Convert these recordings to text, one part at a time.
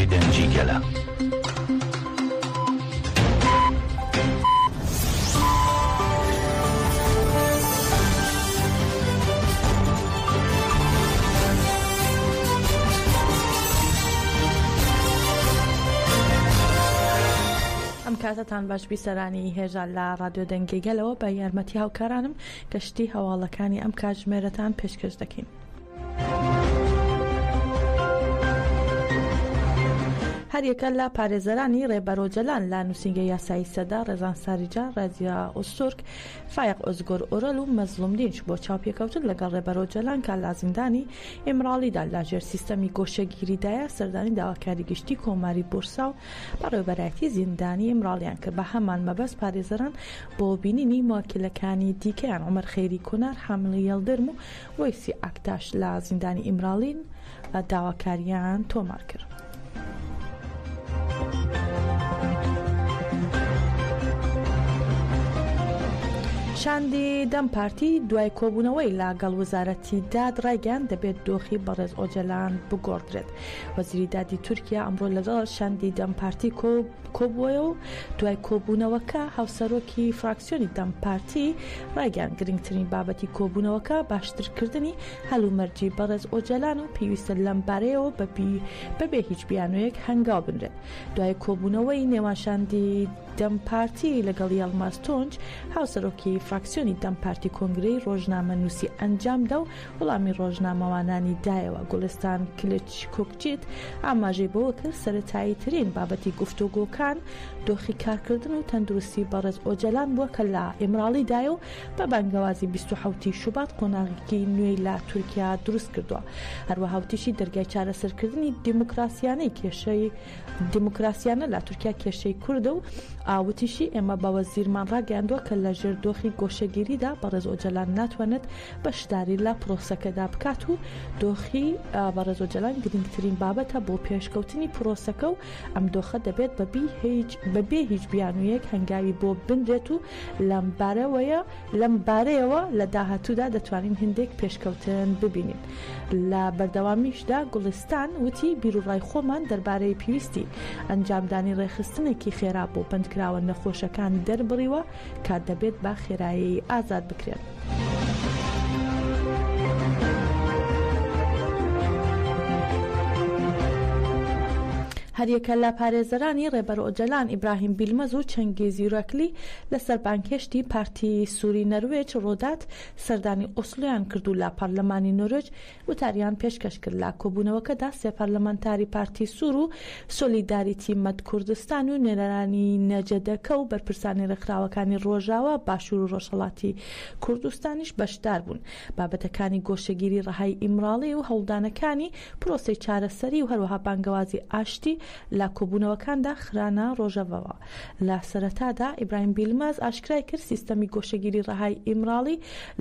ڕادیۆی دەنگی گەلە. ئەم کاتەتان باش بیسەرانی هێژا لە ڕادیۆ دەنگی گەلەوە بە یارمەتی هاوکارانم گەشتی هەواڵەکانی ئەم کاتژمێرەتان پێشکەش دەکەین. هەریەکە لە پارێزەرانی ڕێبەر ئۆجەلان لە نووسینگەی یاسایی سەدە، ڕێزان ساریجا، ڕازیە ئۆزتورک، فایەق ئۆزگۆر ئۆرەل و مەزڵوم دینچ بۆ چاوپێکەوتن لەگەڵ ڕێبەر ئۆجەلان کە لە زیندانی ئیمراڵیدا لە ژێر سیستەمی گۆشەگیریدایە سەردانی داواکاری گشتی کۆماری بورسا و بەڕێوەبەرایەتی زیندانی ئیمراڵیان کرد بە هەمان مەبەست پارێزەران بۆ بینینی موەکیلەکانی دیکەیان عومەر خەیری کۆنار، حاملی یەڵدرم و وەیسی ئاکتاش لە زیندانی ئیمراڵین داواکارییان تۆمار کرد. شاندی دەم پارتی دوای کۆبوونەوەی لەگەڵ وەزارەتی داد ڕایگەیاند دەبێت دۆخی بەڕێز ئۆجەلان بگۆڕدرێت. وەزیری دادی تورکیا ئەمڕۆ لەگەڵ شاندی دەم پارتی کۆبووەوە و دوای کۆبوونەوەکە هاوسەرۆکی فراکسیۆنی دەم پارتی ڕایگەیاند گرنگترین بابەتی کۆبوونەوەکە باشترکردنی هەلومەرجی بەڕێز ئۆجەلان و پێویستە لەمبارەیەوە بەبێ هیچ بیانوویەک هەنگاو بنرێت. دوای کۆبوونەوەی نێوان شاندی دەم پارتی لەگەڵ یەڵماز تونچ، هاوسەرۆکی فراکسیۆنی دەم پارتی کۆنگرەی ڕۆژنامەنووسی ئەنجامدا و وەڵامی ڕۆژنامەوانانی دایەوە. گوڵستان کلچ کوکچیت ئاماژەی بەوە کرد، سەرەتاییترین بابەتی گفتوگۆکان دۆخی کارکردن و تەندروستی بەڕێز ئۆجەلان بووە کە لە ئیمراڵیدایە و بە بانگەوازی 27 ی شوبات قۆناغێکی نوێی لە تورکیا دروست کردووە. هەروەها وتیشی دەرگای چارەسەرکردنی دیموکراسیانەی کێشەی دیموکراسیانە لە تورکیا کێشەی کوردە و وتیشی ئێمە بە وەزیرمان ڕاگەیاندووە کە لە ژێر دۆخی گۆشەگیریدا بەڕێز ئۆجەلان ناتوانێت بەشداری لە پرۆسەکەدا بکات و دۆخی بەڕێز ئۆجەلان گرنگترین بابەتە بۆ پێشکەوتنی پرۆسەکە و ئەم دۆخە دەبێت بەبێ هیچ بیانوویەک هەنگاوی بۆ بنرێت و لەم بارەیەوە لە داهاتوودا دەتوانین هندێک پێشکەوتن ببینین. لە بەردەوامیشدا گوڵستان وتی، بیروڕای خۆمان دەربارەی پێویستی ئەنجامدانی ڕێکخستنێکی خێرا بۆ بەندکراوە نەخۆشەکان دەربڕیوە کە دەبێت بە خێرایی ئازاد بکرێن. هەریەکە لە پارێزەرانی ڕێبەر ئۆجەلان، ئیبراهیم بیلمەز و چەنگیز یورەکلی لەسەر بانگهێشتی پارتی سووری نەروێج ڕۆدات سەردانی ئۆسلۆیان کرد و لە پەرلەمانی نۆروێج وتاریان پێشکەش کرد. لە کۆبوونەوەکەدا سێ پەرلەمانتاری پارتی سوور و سۆلیداریتی مەد کوردستان و نوێنەرانی نەجەدەکە و بەرپرسانی ڕێکخراوەکانی ڕۆژاوا، باشوور و ڕۆژهەڵاتی کوردستانیش بەشدار بوون. بابەتەکانی گۆشەگیری ڕەهای ئیمراڵی و هەوڵدانەکانی پرۆسەی چارەسەری و هەروەها بانگەوازی ئاشتی لە کۆبوونەوەکاندا خرانە ڕۆژەڤەوە. لە سەرەتادا ئیبراهیم بیلماز ئاشکرای کرد سیستەمی گۆشەگیری ڕەهای ئیمراڵی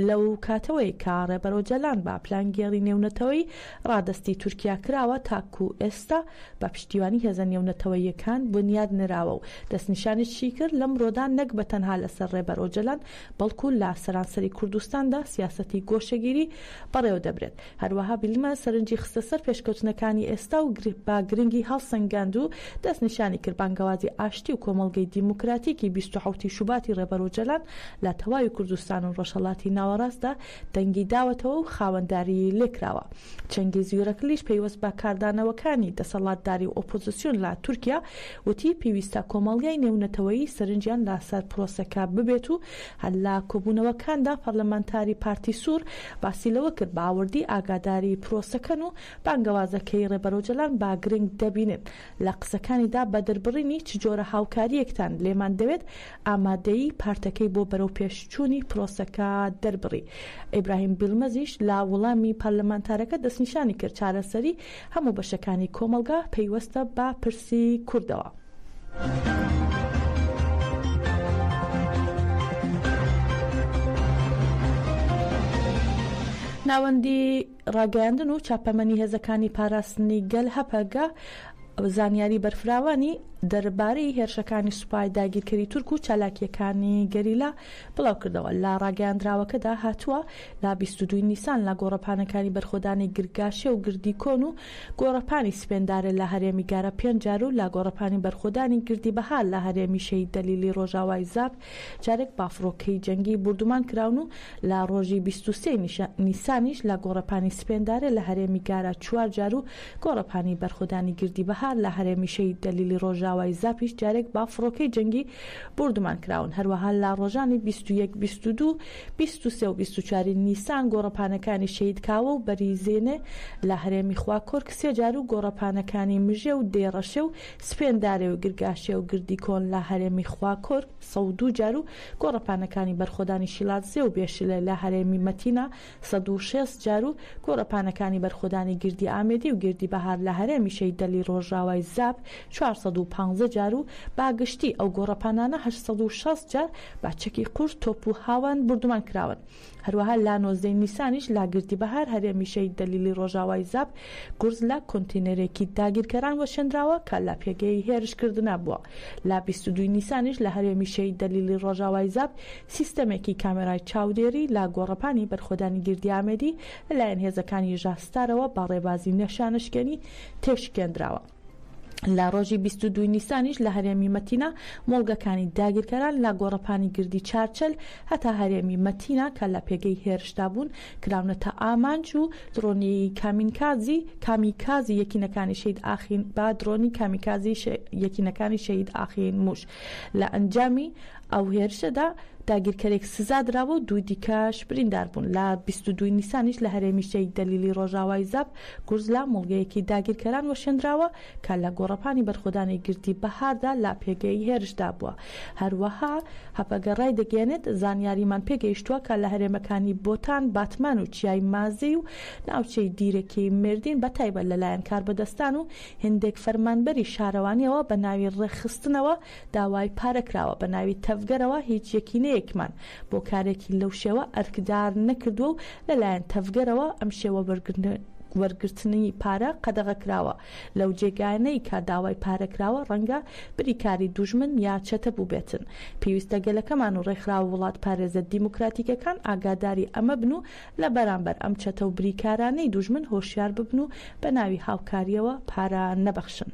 لەو کاتەوەی کە ڕێبەر ئۆجەلان بە پلانگێڕی نێونەتەوەیی ڕادەستی تورکیا کراوە تاکوو ئێستا بە پشتیوانی هێزە نێونەتەوەییەکان بنیاد نراوە و دەستنیشانیشی کرد لەمڕۆدا نەک بە تەنها لەسەر ڕێبەر ئۆجەلان بەڵکوو لە سەرانسەری کوردستاندا سیاسەتی گۆشەگیری بەڕێوە دەبرێت. هەروەها بیلمە سەرنجی خستە سەر پێشکەوتنەکانی ئێستا و بە گرنگی هەڵسەنگاند و دەستنیشانی کرد بانگەوازی ئاشتی و کۆمەڵگەی دیموکراتیکی 27 ی شوباتی ڕێبەر ئۆجەلان لە تەواوی کوردستان و ڕۆژهەڵاتی ناوەڕاستدا دەنگی داوەتەوە و خاوەنداریی لێکراوە. چەنگیز یورەکلیش پەیوەست بە کاردانەوەکانی دەسەڵاتداری و ئۆپۆزسیۆن لە تورکیا وتی پێویستە کۆمەڵگای نێونەتەوەیی سەرنجیان لەسەر پرۆسەکە ببێت و هەر لە کۆبوونەوەکاندا پەرلەمانتاری پارتی سوور باسی لەوە کرد بە وردی ئاگاداری پرۆسەکەن و بانگەوازەکەی ڕێبەر ئۆجەلان بە گرنگ دەبینن. لە قسەکانیدا بە دەربڕینی چ جۆرە هاوکارییەکتان لێمان دەوێت ئامادەیی پارتەکەی بۆ بەرەوپێشچوونی پرۆسەکە دەربڕی. ئیبراهیم بیلمەزیش لە وڵامی پەرلەمانتارەکە دەستنیشانی کرد چارەسەری هەموو بەشەکانی کۆمەڵگا پەیوەستە بە پرسی کوردەوە. ناوەندی ڕاگەیاندن و چاپەمەنی هێزەکانی پاراستنی گەل هەپەگە زانیاری بەرفراوانی دەربارەی هێرشەکانی سوپای داگیرکەری تورک و چالاکییەکانی گەریلا بڵاوکردەوە. لە ڕاگەیاندراوەکەدا هاتووە، لە 22 نیسان لە گۆڕەپانەکانی بەرخۆدانی گرگاشێ و گردی کۆن و گۆڕەپانی سپێندارێ لە هەرێمی گارە پێنج جار و لە گۆڕەپانی بەرخۆدانی گردی بەهار لە هەرێمی شەهید دەلیلی ڕۆژاوای زاپ جارێک بە فڕۆکەی جەنگی بوردومان کراون و لە ڕۆژی 23 نیسانیش لە گۆڕەپانی سپێندارێ لە هەرێمی گارە چوار جار و گۆڕەپانی بەرخۆدانی گردی بەهار لە هەرێمی شەهید دەلیلی ڕۆژاوای زاپیش جارێک بە فڕۆکەی جەنگی بوردومان کراون. هەروەها لە ڕۆژانی 21، 22، 23 و 24 ی نیسان گۆڕەپانەکانی شەهید کاوە و بەری زێنێ لە هەرێمی خواکۆرک سێ جار و گۆڕەپانەکانی مژێ و دێڕەشێ و سپێندارێ و گرگاشێ و گردی کۆن لە هەرێمی خواکۆرک 102 جار و گۆڕەپانەکانی بەرخۆدانی شیلادزێ و بێشلێ لە هەرێمی مەتینا 160 جار و گۆڕەپانەکانی بەرخۆدانی گردی ئامێدی و گردی بەهار لە هەرێمی شەهید دەلی ڕۆژاوای زاپ 415 جار و بە گشتی ئەو گۆڕەپانانە 860 جار بە چەکی قورس، تۆپ و هاوەن بوردومان کراون. هەروەها لە 19 ی نیسانیش لە گردی بەهار هەرێمی شەهید دەلیلی ڕۆژاوای زاپ گورز لە کۆنتینەرێکی داگیرکەران وەشێندراوە کە لە پێگەی هێرشکردنا بووە. لە 22 ی نیسانیش لە هەرێمی شەهید دەلیلی ڕۆژاوای زاپ سیستەمێکی کامێرای چاودێری لە گۆڕەپانی بەرخۆدانی گردی ئامێدی لەلایەن هێزەکانی ژاستارەوە بە ڕێبازی نەشانەشکێنی تێکشکێندراوە. لە ڕۆژی 22 نیسانیش لە هەرێمی مەتینا مۆڵگەکانی داگیرکەران لە گۆڕەپانی گردی چارچەل هەتا هەرێمی مەتینا کە لە پێگەی هێرشدا بوون کراونەتە ئامانج و درۆنی کامینکازی کامیکازی یەکینەکانی شەهید ئاخین بە درۆنی کامیکازی یەکینەکانی شەهید ئاخین موش لە ئەنجامی ئەو هێرشەدا داگیرکەرێک سزا دراوە و دووی دیکەش بریندار بوون. لە 22 نیسانیش لە هەرێمی شەهید دەلیلی ڕۆژاوای زاپ گورز لە مۆڵگەیەکی داگیرکەران وەشێندراوە کە لە گۆڕەپانی بەرخۆدانی گردی بەهاردا لە پێگەی هێرشدا بووە. هەروەها هەپەگە ڕایدەگەیەنێت، زانیاریمان پێگەیشتووە کە لە هەرێمەکانی بۆتان، باتمان و چیای مازێی و ناوچەی دیرەکی مێردین بە تایبەت لەلایەن کاربەدەستان و هێندێک فەرمانبەری شارەوانییەوە بە ناوی ڕێکخستنەوە داوای پارە کراوە بە ناوی تەڤگەرەوە هیچ یەکینەیەکمان بۆ کارێکی لەو شێوە ئەرکدار نەکردووە و لەلایەن تەڤگەرەوە ئەم شێوە وەرگرتنی پارە قەدەغە کراوە لەو جێگایانەی کە داوای پارە کراوە ڕەنگە بریکاری دوژمن یا چەتە بووبێتن پێویستە گەلەکەمان و ڕێکخراوە وڵاتپارێزە دیموکراتیکەکان ئاگاداری ئەمە بن و لە بەرامبەر ئەم چەتە و بریکارانەی دوژمن هۆشیار ببن و بە ناوی هاوکارییەوە پارە نەبەخشن.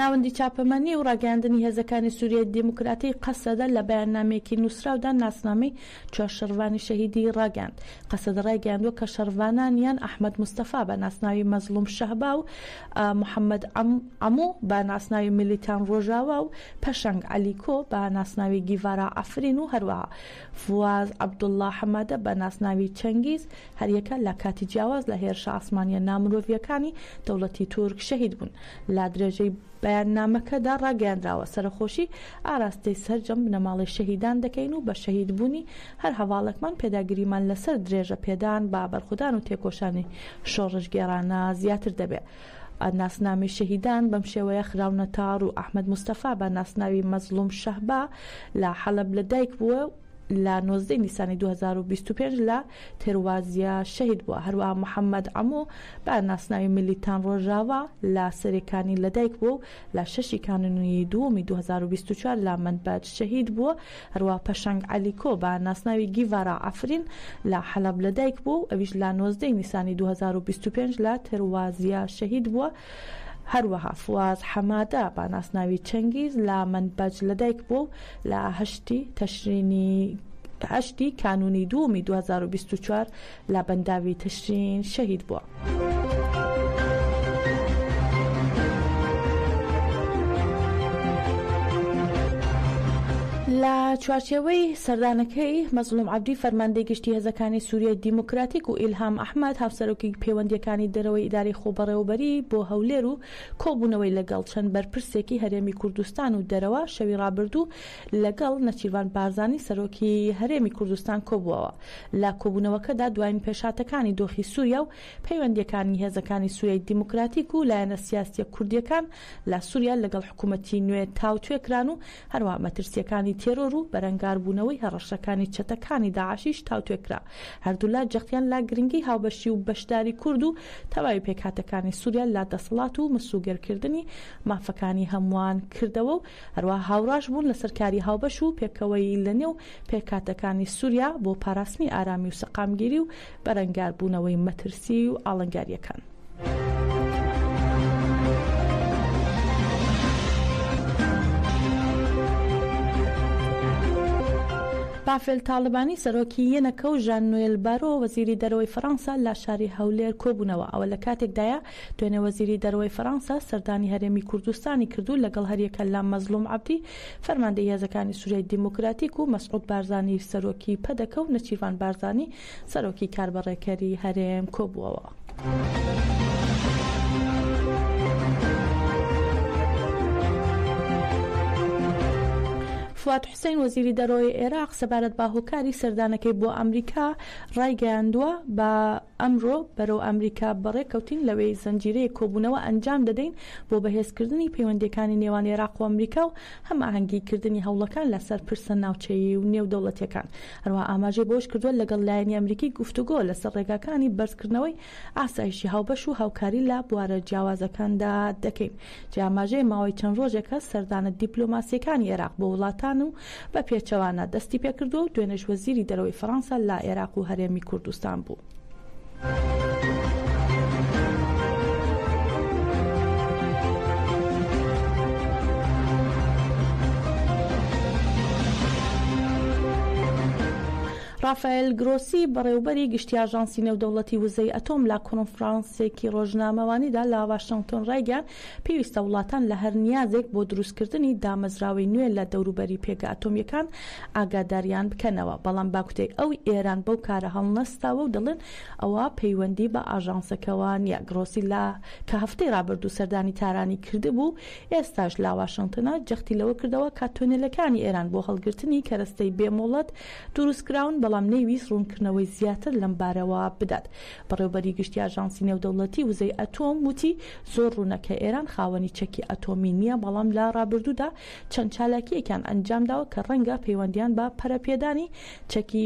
ناوەندی چاپەمەنی و ڕاگەیاندنی هێزەکانی سووریای دیموکراتی قەسەدە لە بەیاننامەیەکی نووسراودا ناسنامەی چوار شەڕڤانی شەهیدی ڕاگەیاند. قەسەدە ڕایگەیاندووە کە شەڕڤانانیان ئەحمەد مستەفا بە ناسناوی مەزڵوم شەهبا و محەمەد عەمو بە ناسناوی میلیتان ڕۆژاوا و پەشەنگ عەلیکۆ بە ناسناوی گیڤارا عەفرین و هەروەها فواز عەبدوڵڵا حەمادە بە ناسناوی چەنگیز هەریەکە لە کاتی جیاواز لە هێرشە ئاسمانییە نامرۆڤییەکانی دەوڵەتی تورک شەهید بوون. لە درێژەی بەیاننامەکەدا ڕاگەیاندراوە، سەرەخۆشی ئاراستەی سەرجەم بنەماڵەی شەهیدان دەکەین و بە شەهیدبوونی هەر هەڤاڵێکمان پێداگریمان لەسەر درێژە پێدان بە بەرخودان و تێکۆشانی شۆڕشگێڕانە زیاتر دەبێ. ناسنامەی شەهیدان بەم شێوەیە خراونەتە ڕوو، ئەحمەد مستەفا بە ناسناوی مەزڵوم شەهبا لە حەلەب لەدایک بووە و لە 19 نیسانی 2025 لە تێروازیە شەهید بووە، هەروەها محەمەد عەمۆ بە ناسناوی میلیتان ڕۆژاوا لە سەرێکانی لەدایک بووە و لە شەشی کانوونی دووەمی 2024 لە مەنبەج شەهید بووە، هەروەها پەشەنگ عەلیکۆ بە ناسناوی گیڤارا عەفرین لە حەلەب لەدایک بووە و ئەویش لە 19 نیسانی 2025 لە تێروازیە شەهید بووە، هەروەها فواز حەمادە بە ناسناوی چەنگیز لە مەنبەج لەدایک بووە و لە هەشتی تەشرینی هەشتی کانوونی دووەمی 2024 لە بەنداوی تشرین شەهید بووە. لە چوارچێوەی سەردانەکەی مەزڵوم عەبدی فەرماندەی گشتی هێزەکانی سوریای دیموکراتیک و ئیلهام ئەحمەد هاوسەرۆکی پەیوەندییەکانی دەرەوەی ئیدارەی خۆبەڕێوەبەری بۆ هەولێر و کۆبوونەوەی لەگەڵ چەند بەرپرسێکی هەرێمی کوردستان و دەرەوە شەوی ڕابردوو لەگەڵ نەچیرڤان بارزانی سەرۆکی هەرێمی کوردستان کۆبووەوە. لە کۆبوونەوەکەدا دوایین پێشهاتەکانی دۆخی سوریا و پەیوەندییەکانی هێزەکانی سوریای دیموکراتیک و لایەنە سیاسییە کوردییەکان لە سوریا لەگەڵ حکومەتی نوێ تاوتوێ کران و هەروەها مەترسییەکانی تێرۆر و بەرەنگاربوونەوەی هەڕەشەکانی چەتەکانی داعشیش تاوتوێ کرا. هەردوولا جەختیان لە گرنگی هاوبەشی و بەشداری کورد و تەواوی پێکهاتەکانی سوریا لە دەسەڵات و مسوگەرکردنی مافەکانی هەمووان کردەوە و هەروەها هاوڕاش بوون لەسەر کاری هاوبەش و پێکەوەیی لەنێو پێکهاتەکانی سوریا بۆ پاراستنی ئارامی و سەقامگیری و بەرەنگاربوونەوەی مەترسی و ئاڵنگارییەکان. بافێل تاڵەبانی سەرۆکی یەنەکە و ژان نوێل بارۆ وەزیری دەرەوەی فەرەنسا لە شاری هەولێر کۆبوونەوە، ئەوە لە کاتێکدایە دوێنێ وەزیری دەرەوەی فەرەنسا سەردانی هەرێمی کوردستانی کرد و لەگەڵ هەریەکە لە مەزڵوم عەبدی فەرماندەی هێزەکانی سوریای دیموکراتیک و مەسعود بارزانی سەرۆکی پەدەکە و نەچیرڤان بارزانی سەرۆکی کاربەڕێکەری هەرێم کۆبووەوە. فواد حوسەین وەزیری دەرەوەی عێراق سەبارەت بە هۆکاری سەردانەکەی بۆ ئەمریکا ڕایگەیاندووە، بە ئەمرۆ بەرەو ئەمریکا بەڕێکەوتین، لەوێ زنجیرەیەک کۆبوونەوە ئەنجام دەدەین بۆ بەهێزکردنی پەیوەندییەکانی نێوان عێراق و ئەمریکا و هەماهەنگیکردنی هەوڵەکان لەسەر پرسە ناوچەیی و نێودەوڵەتییەکان. هەروەها ئاماژەی بەوەشکردووە، لەگەڵ لایەنی ئەمریکی گفتوگۆ لەسەر ڕێگاکانی بەرزکردنەوەی ئاسایشی هاوبەش و هاوکاری لە بوارە جیاوازەکاندا دەکەین. جێی ئاماژەیە ماوەی چەند ڕۆژێکە سەردانە دیپلۆماسییەکانی عێراق بۆ وڵاتان و بە پێچەوانە دەستیپێکردووە و دوێنێش وەزیری دەرەوەی فەرەنسا لە عێراق و هەرێمی کوردستان بوو. ڕافائێل گرۆسی، بەڕێوبەری گشتی ئاژانسی نێودەوڵەتی وزەی ئەتۆم لە کۆنفرانسێکی ڕۆژنامەوانیدا لە واشنگتۆن ڕایگەیاند، پێویستە وڵاتان لە هەر نیازێک بۆ دروستکردنی دامەزراوەی نوێ لە دەوروبەری پێگە ئەتۆمییەکان ئاگاداریان بکەنەوە، بەڵام بە گوتەی ئەو ئێران بەو کارە هەڵنەستاوە و دەڵێن ئەوە پەیوەندی بە ئاژانسەکەوە نییە. گرۆسی لە کە هەفتەی ڕابردوو سەردانی تارانی کردبوو، ئێستاش لە واشنگتنە، جەختی لەوە کردەوە کە تۆنێلەکانی ئێران بۆ هەڵگرتنی کەرەستەی بێ مۆڵەت دروستکراون، بەڵام نەیویست ڕوونکردنەوەی زیاتر لەم بارەوە بدات. بەڕێوبەری گشتی ئاژانسی نێودەوڵەتی وزەی ئەتۆم وتی، زۆر ڕوونە کە ئێران خاوەنی چەکی ئەتۆمی نییە، بەڵام لە ڕابردوودا چەند چالاکییەکیان ئەنجامداوە کە ڕەنگە پەیوەندییان بە پەرەپێدانی چەکی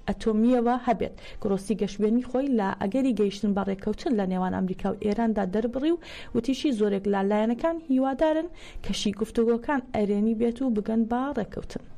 ئەتۆمییەوە هەبێت. گرۆسی گەشبینی خۆی لە ئەگەری گەیشتن بە ڕێککەوتن لە نێوان ئەمریکا و ئێراندا دەربڕی و وتیشی، زۆرێک لە لایەنەکان هیوادارن کەشی گفتوگۆکان ئەرێنی بێت و بگەن بە ڕێککەوتن.